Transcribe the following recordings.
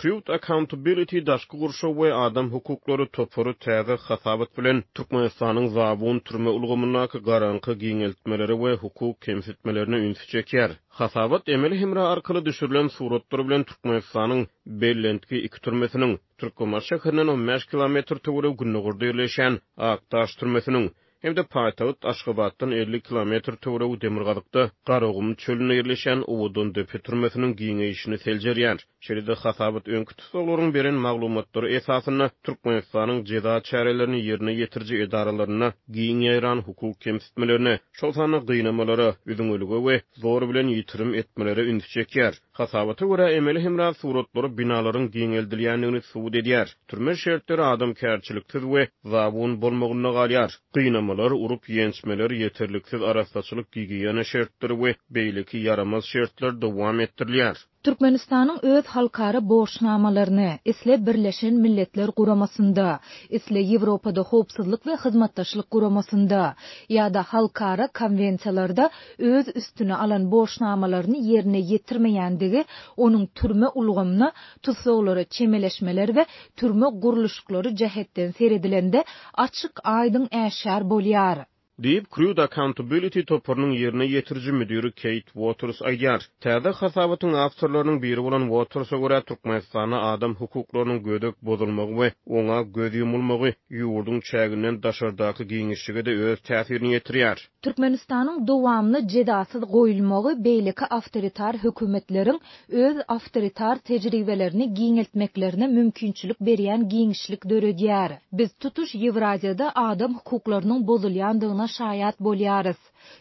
Crude Accountability daşky gurşaw we adam hukuklary topary täze hasabat bilen Türkmenistanyň zabun türme ulgamyndaky garaňky giňeltmelere we hukuk kemsitmelerine ünsi çekýär. Hasabat emeli hemra arkaly düşürilen suratlar bilen Türkmenistanyň Bellentgi iki türmesiniň, Türkmenbaşy şäherinden 15 kilometr töweregi gündogarda ýerleşýän Akdaş türmesiniň hem-de paýtagt Aşgabatdan 50 kilometr töweregi demirgazykda Garagum çölünde ýerleşýän Owadandepe türmesiniň giňeýşini seljerýär. Şeýle-de hasabat öňki tussaglaryň beren maglumatlary esasynda Türkmenistanyň jeza çärelerini ýerine ýetiriji edaralarynda giň ýaýran hukuk kemsitmelerine, şol sanda gynamalara, üzňelige we zor bilen ýitirim etmelere ünsi çekýär. Hasabata görä, emeli hemra suratlary binalaryň giňeldilýändigini subut edýär. Türme şertleri adamkärçiliksiz we zabun bolmagynda galýar. Gynamalar, urup-ýençmeler, ýeterliksiz arassaçylyk-gigiýena şertleri we beýleki ýaramaz şertler dowam etdirilýär. Türkmenistanyň öz halkara borçnamalaryny, isle Birleşen Milletler Guramasynda, isle Ýewropada Howpsuzlyk we Hyzmatdaşlyk Guramasynda, ýa-da halkara konwensiýalarda öz üstüne alan borçnamalaryny ýerine ýetirmeýändigi onuň türme ulgamyna tussaglara çemeleşmeler we türme gurluşyklary jähetden seredilende açyk-aýdyň äşgär bolýar. Diýip, Crude Accountability toparynyň ýerine ýetiriji müdiri Keýt Uoters aýdýar. Täze hasabatyň awtorlarynyň biri bolan Uoterse görä, Türkmenistanda adam hukuklarynyň gödek bozulmagy we oňa göz ýumulmagy ýurduň çäginden daşardaky giňişlige-de öz täsirini ýetirýär. Türkmenistanyň dowamly jezasyz goýulmagy beýleki awtoritar hökümetleriň öz awtoritar tejribelerini giňeltmeklerine mümkinçilik berýän giňişlik döredýär. Biz tutuş Ýewraziýada adam hukuklarynyň bozulýandygyna şaýat bolýarys.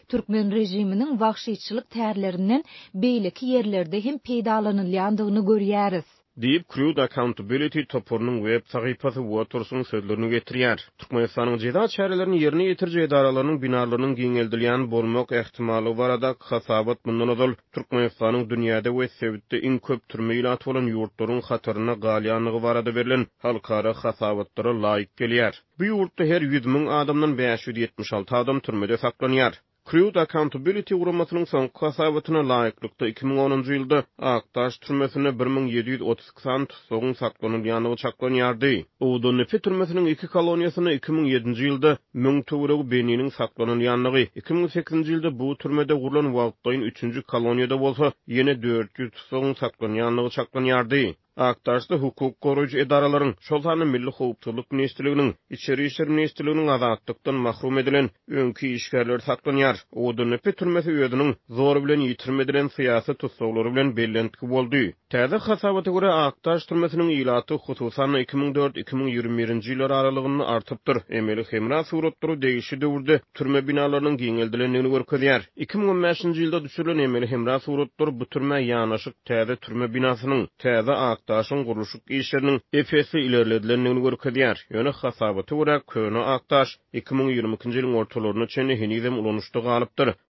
Türkmen režiminiň wagşyçylyk tärlerinden beýleki ýerlerde hem peýdalanylýandygyny görýäris. Diýip, Crude Accountability toparynyň web sahypasy Uotersiň sözlerini getirýär. Türkmenistanyň jeza çärelerini ýerine ýetiriji edaralarynyň binalarynyň giňeldilýän bolmak ähtimallygy baradaky hasabat mundan ozal Türkmenistanyň dünýäde we sebitde iň köp türme ilaty bolan ýurtlaryň hatarynda galýandygy barada berlen halkara hasabatlara laýyk gelýär. Bu ýurtda her 100 000 adamdan 576 adam türmede saklanýar. Crude Accountability guramasynyň soňky hasabatyna laýyklykda, 2010-njy ýylda Akdaş türmesinde 1732 sany tussagyň saklanylýandygy çaklanýardy. Owadandepe türmesiniň iki koloniýasynda 2007-nji ýylda 1000 töweregi bendiniň saklanylýandygy, 2008-nji ýylda bu türmede gurlan wagtlaýyn üçünji koloniýada bolsa ýene 400 tussagyň saklanýandygy çaklanýardy. Akdaşda hukuk goraýjy edaralaryň, şol sanda Milli howpsuzlyk ministrliginiň, Içeri işler ministrliginiň azatlykdan mahrum edilen öňki işgärleri saklanýar. Owadandepe türmesi özüniň zor bilen ýitirim edilen syýasy tussaglary bilen bellentgi boldy. Täze hasabata görä, Akdaş türmesiniň ilaty, hususan-da, 2004, 2021-nji ýyllar aralygynda artypdyr. Emeli hemra suratlary degişli döwürde türme binalarynyň giňeldilendigini görkezýär. 2015-nji ýylda düşürilen emeli hemra suratlary bu türmä ýanaşyk täze türme binasynyň, täze Akdaşyň gurluşyk işleriniň ep-esli ilerledilendigini görkezýär. Ýöne hasabata görä, köne Akdaş 2022-nji ýylyň ortalaryna çenli henizem ulanyşda galypdyr.